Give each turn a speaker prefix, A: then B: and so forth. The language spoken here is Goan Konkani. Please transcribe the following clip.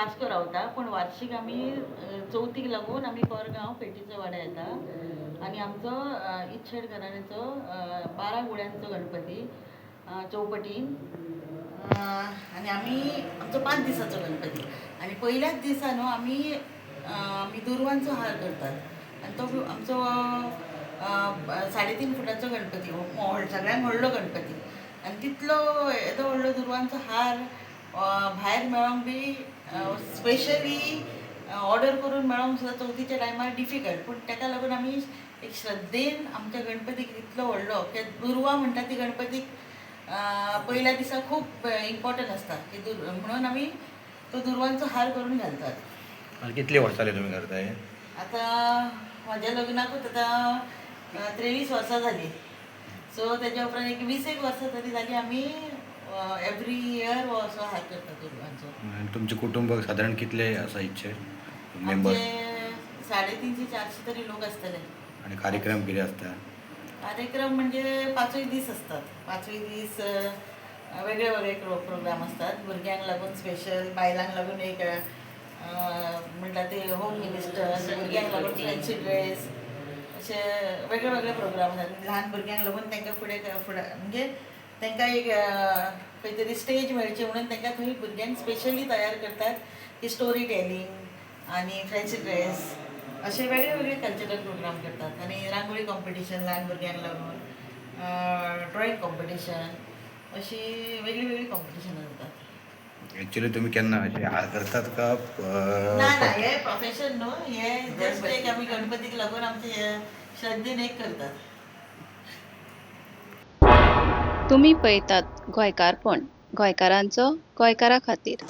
A: वास्को रावता, पूण वार्षीक आमी चवथीक लागून आमी कोरगांव पेटीच्या वाड्यार येता. आनी आमचो इच्छेड घराण्याचो 12 गुड्यांचो गणपती चौपटीन. आनी आमी आमचो 5 दिसाचो गणपती. आनी पयल्याच दिसा न्हू आमी आमी दुर्वांचो हार करतात. आनी तो आमचो 3.5 फुटाचो गणपती, सगळ्यांत व्हडलो गणपती. आनी तितलो येदो व्हडलो दुर्वांचो हार भायर मेळोंक बी स्पेशली ऑर्डर करून मेळोंक सुद्दां चवथीच्या टायमार डिफिकल्ट. पूण ताका लागून आमी एक श्रद्धेन आमच्या गणपतीक इतलो व्हडलो की दुर्वा म्हणटा ती गणपतीक पयल्या दिसा खूब इम्पॉर्टंट आसता की म्हणून आमी तो दुर्वांचो हार करून घालतात.
B: कितली वर्सां जाली तुमी करताय?
A: आतां म्हाज्या लग्नाकूच आतां 23 वर्सां जालीं. सो तेज्या उपरांत एक 20 वर्सां तरी जालीं आमी एवरी इयर हो असो हार करता दुर्वांचो.
B: आनी तुमचें कुटुंब सादारण कितले आसा इच्छे मेंबर?
A: आमचे 350-400 तरी लोक आसतले.
B: आनी कार्यक्रम कितें आसता?
A: कार्यक्रम म्हणजे 5 दीस असतात. 5 दीस वेगळे वेगळे प्रोग्राम असतात. भुरग्यांक लागून स्पेशल, बायलांक लागून एक म्हणटा ते होम मिनिस्टर, भुरग्यांक लागून फॅन्सी ड्रेस, अशे वेगळे वेगळे प्रोग्राम आसतात. ल्हान भुरग्यांक लागून तांकां फुडें फुडें म्हणजे तांकां एक खंय तरी स्टेज मेळची म्हणून तांकां थंय भुरग्यांक स्पेशली तयार करतात की स्टोरी टेलिंग आनी फॅन्सी ड्रेस, असे वेगळे वेगळे कल्चरल प्रोग्राम करतात. आनी रांगोळी कॉम्पिटिशन ल्हान भुरग्यांक लागून, ड्रॉइंग कॉम्पिटिशन, अशी वेगळी वेगळी कॉम्पिटिशनां जातात.
B: एक्चुअली तुमी केन्ना अशे हार करतात का?
A: ना ना, हे प्रोफेशन न्हू, हे जस्ट एक आमी गणपतीक लागून आमचे हे श्रद्धेन एक करतात.
C: तुमी पळयतात गोंयकारपण, गोंयकारांचो गोंयकारा खातीर.